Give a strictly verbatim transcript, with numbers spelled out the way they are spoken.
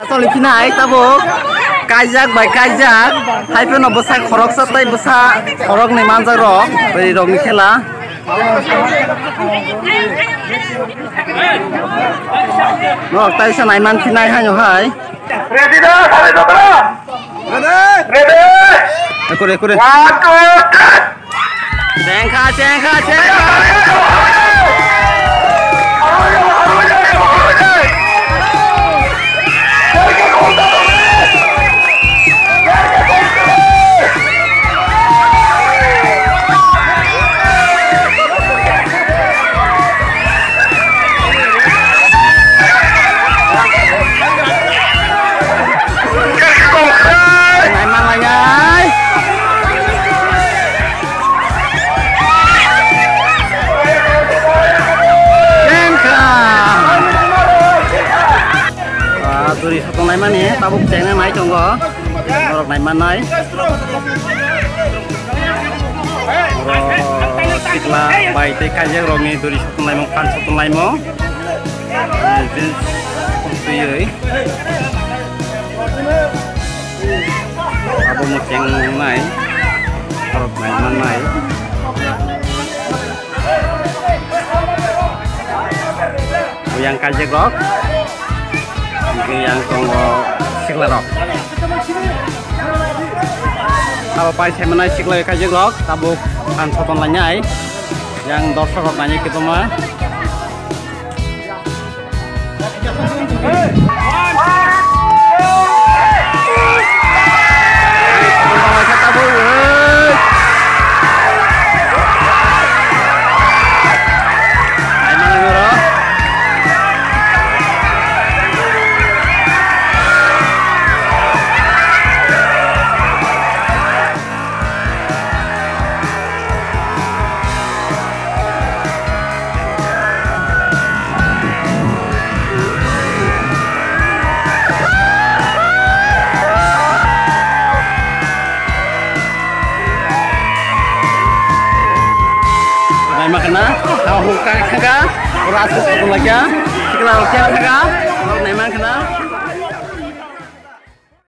Toli phinai tabuk kaijak bai kaijak, hai phano bwsa khoroksa tei bwsa khoroknwi manjak rok, bwrwi rokni khela. Norok taisa naiman phinai haino hai. Ready da, sare jotara? Ready? Ready? Ekure, ekure. One, two, three. Chengkha, chengkha, chengkha. Naiman lainai. Chengkha. Ah, duri sotong naimani tabuk chengna nai tongo. Norok naimanai. Oro sikla bai tei kaijak rokni duri sotong naimung, phan sotong naimung. Jeans twiwi. Abo mucheng nai. Norok naimanai. Yang kaijak rok. Hingke yang tongo sikla rok. Sal pai saimanai sikla kaijak rok, tabuk ang soton lainai. Yang dorsok rok nainai kitoma. Naima khna, ha hu ka kha ka, ora su su la kya, sikla kya kha ka, naima khna.